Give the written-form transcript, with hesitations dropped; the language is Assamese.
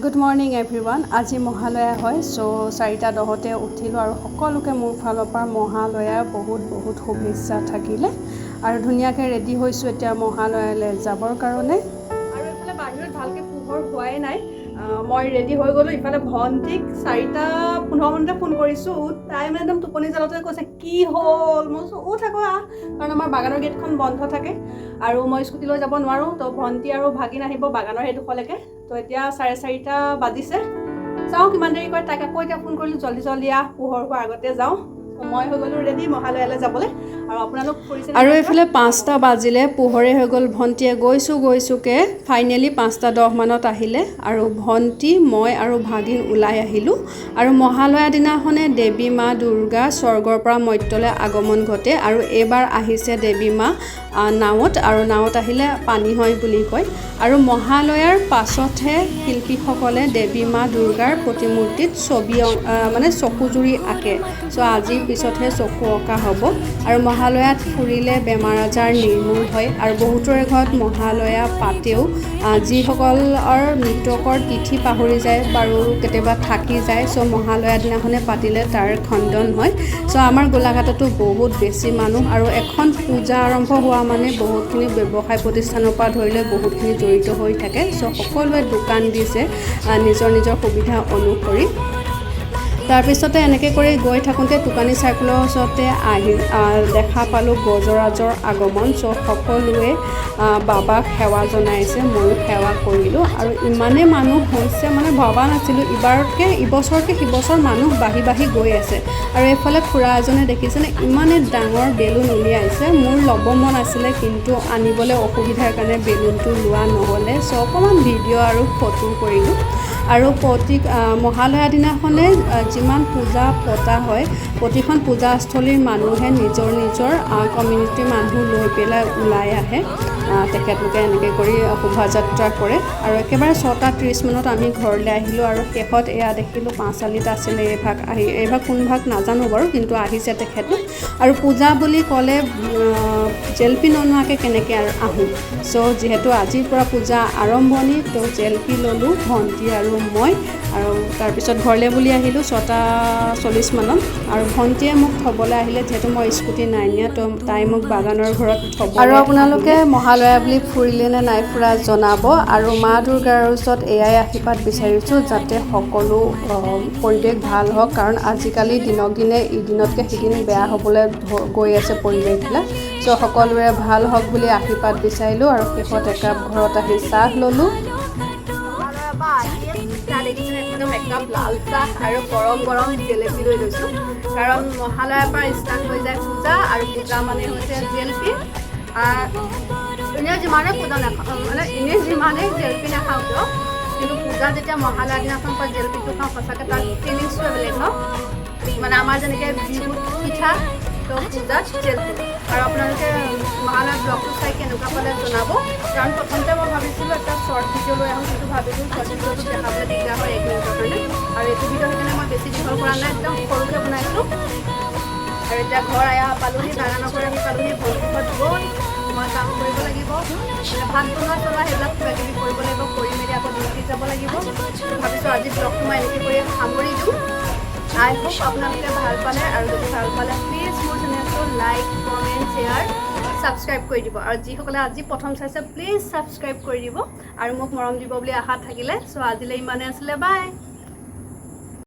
Good morning everyone. আজি মহালয়া হয়। চ' 4:10তে উঠিলোঁ আৰু সকলোকে মোৰ ফালৰ পৰা মহালয়াৰ বহুত বহুত শুভেচ্ছা থাকিলে। আৰু ধুনীয়াকৈ ৰেডি হৈছোঁ এতিয়া মহালয়ালৈ যাবৰ কাৰণে। আৰু এইফালে বাহিৰত ভালকৈ পোহৰ হোৱাই নাই। মই ৰেডি হৈ গ'লোঁ। ইফালে ভণ্টিক 4:15 মানতে ফোন কৰিছোঁ। তাই মানে একদম টোপনি জালতে কৈছে, "কি হ'ল?" মই কৈছোঁ, "উঠ আকৌ, আহ।" কাৰণ আমাৰ বাগানৰ গেটখন বন্ধ থাকে আৰু মই স্কুটি লৈ যাব নোৱাৰোঁ। তো ভণ্টি আৰু ভাগিন আহিব বাগানৰ সেইডোখৰলৈকে। তো এতিয়া 4:30 বাজিছে। চাওঁ কিমান দেৰি কৰে। তাইক আকৌ এতিয়া ফোন কৰিলোঁ, "জল্দি জল্দি আহ, পোহৰ হোৱাৰ আগতে যাওঁ।" তো মই হৈ গ'লোঁ ৰেডি মহালয়ালৈ যাবলৈ। আৰু আপোনালোক ফুৰিছে? আৰু এইফালে 5টা বাজিলে, পোহৰে হৈ গ'ল। ভণ্টিয়ে গৈছোঁ গৈছোঁকৈ ফাইনেলি 5টা 10 মানত আহিলে আৰু ভণ্টি, মই আৰু ভাগিন ওলাই আহিলোঁ। আৰু মহালয়া দিনাখনে দেৱী মা দুৰ্গা স্বৰ্গৰ পৰা মৰ্ত্যলৈ আগমন ঘটে। আৰু এইবাৰ আহিছে দেৱী মা নাৱত আৰু নাৱত আহিলে পানী হয় বুলি কয়। আৰু মহালয়াৰ পাছতহে শিল্পীসকলে দেৱী মা দুৰ্গাৰ প্ৰতিমূৰ্তিত ছবি মানে চকুজুৰি আঁকে। চ' আজিৰ পিছতহে চকু অঁকা হ'ব। আৰু মহালয়াত ফুৰিলে বেমাৰ আজাৰ নিৰ্মূল হয়। আৰু বহুতৰে ঘৰত মহালয়া পাতেও। যিসকলৰ মৃতকৰ তিথি পাহৰি যায় বাৰু কেতিয়াবা থাকি যায়, চ' মহালয়া দিনাখনে পাতিলে তাৰ খণ্ডন হয়। চ' আমাৰ গোলাঘাটতো বহুত বেছি মানুহ আৰু এখন পূজা আৰম্ভ হোৱা মানে বহুতখিনি ব্যৱসায় প্ৰতিষ্ঠানৰ পৰা ধৰি লৈ বহুতখিনি জড়িত হৈ থাকে। চ' সকলোৱে দোকান দিছে নিজৰ নিজৰ সুবিধা অনুসৰি। তাৰপিছতে এনেকৈ কৰি গৈ থাকোঁতে টোকানী চাৰ্কলৰ ওচৰতে আহি দেখা পালোঁ গজৰাজৰ আগমন। চ' সকলোৱে বাবাক সেৱা জনাইছে, ময়ো সেৱা কৰিলোঁ। আৰু ইমানেই মানুহ হৈছে, মানে ভবা নাছিলোঁ। ইবাৰতকৈ ইবছৰতকৈ সিবছৰ মানুহ বাঢ়ি বাঢ়ি গৈ আছে। আৰু এইফালে খুৰা এজনে দেখিছেনে, ইমানেই ডাঙৰ বেলুন উলিয়াইছে। মোৰ ল'ব মন আছিলে, কিন্তু আনিবলৈ অসুবিধাৰ কাৰণে বেলুনটো লোৱা নহ'লে। চ' অকণমান ভিডিঅ' আৰু ফটো কৰিলোঁ। আৰু প্ৰতি মহালয়া দিনাখনে যিমান পূজা পতা হয়, প্ৰতিখন পূজাস্থলীৰ মানুহে নিজৰ নিজৰ কমিউনিটিৰ মানুহ লৈ পেলাই ওলাই আহে। তেখেতলোকে এনেকৈ কৰি শোভাযাত্ৰা কৰে। আৰু একেবাৰে 6টা 30 মানত আমি ঘৰলৈ আহিলোঁ। আৰু শেষত এয়া দেখিলোঁ, পাঁচআলিত আছিলে এইভাগ আহি। এইভাগ কোনভাগ নাজানো বাৰু, কিন্তু আহিছে তেখেতো। আৰু পূজা বুলি ক'লে জেলেপি ননোৱাকৈ কেনেকৈ আৰু আহোঁ? চ' যিহেতু আজিৰ পৰা পূজা আৰম্ভণি, তো জেলেপি ল'লোঁ ভণ্টি আৰু মই। আৰু তাৰপিছত ঘৰলৈ বুলি আহিলোঁ 6টা 40 মানত। আৰু ভণ্টিয়ে মোক থ'বলৈ আহিলে, যিহেতু মই স্কুটি নাই নিয়া, তো তাই মোক বাগানৰ ঘৰত থ'ব। আৰু আপোনালোকে মহালয়া বুলি ফুৰিলে নে নাই ফুৰা জনাব। আৰু মা দুৰ্গাৰ ওচৰত এয়াই আশীৰ্বাদ বিচাৰিছোঁ, যাতে সকলো পৰিৱেশ ভাল হওক। কাৰণ আজিকালি দিনক দিনে ইদিনতকৈ সিদিন বেয়া হ'বলৈ গৈ আছে পৰিৱেশবিলাক। চ' সকলোৰে ভাল হওক বুলি আশীৰ্বাদ বিচাৰিলোঁ। আৰু শেষত একাপ ঘৰত আহি চাহ ল'লোঁ। মহালয়াৰ পৰা আহিয়ে চাহ দেখিছেনে, একদম একাপ লাল চাহ আৰু গৰম গৰম জেলেপি লৈ লৈছোঁ। কাৰণ মহালয়াৰ পৰা ষ্টাৰ্ট হৈ যায় পূজা আৰু পূজা মানে হৈছে জেলেপি। এনেই যিমানে পূজা নাখাওঁ, মানে এনেই যিমানেই জেলেপি নাখাওঁ কিয়, কিন্তু পূজা যেতিয়া মহালয়া দিনাখন পৰা জেলেপিটো খাওঁ, সঁচাকৈ তাৰ ফিলিংছটোৱে বেলেগ ন। মানে আমাৰ যেনেকৈ বিহুত পিঠা, তো পূজাত জেলেপি। আৰু আপোনালোকে মহালয়া ব্লগটো চাই কেনেকুৱা পালে জনাব। কাৰণ প্ৰথমতে মই ভাবিছিলোঁ এটা শ্বৰ্ট ভিডিঅ' লৈ আহোঁ, কিন্তু ভাবিলোঁ শ্বৰ্ট ভিডিঅ'টো দেখাবলৈ দিগদাৰ হয় এক মিনিটৰ কাৰণে। আৰু এইটো ভিডিঅ' সেইকাৰণে মই বেছি দীঘল কৰা নাই, একদম সৰুকৈ বনাইছোঁ। আৰু এতিয়া ঘৰ আয়া পালোহি, বাগানৰ পৰা আহি পালোহি। ভণ্টি ঘৰত গ'ল, মই কাম কৰিব লাগিব, মানে ভাত বনোৱা চলোৱা সেইবিলাক কিবা কিবি কৰিব লাগিব। কৰি মেলি আকৌ ডিউটি যাব লাগিব। ভাবিছোঁ আজি ব্লগটো মই এনেকৈ কৰি সামৰি দিওঁ। আই হোপ আপোনালোকে ভাল পালে। আৰু যদি ভাল পালে, প্লিজ মোৰ চেনেলটো লাইক, কমেণ্ট, শ্বেয়াৰ, ছাবস্ক্ৰাইব কৰি দিব। আৰু যিসকলে আজি প্ৰথম চাইছে, প্লিজ ছাবস্ক্ৰাইব কৰি দিব আৰু মোক মৰম দিব বুলি আশা থাকিলে। চ' আজিলৈ ইমানেই আছিলে। বাই।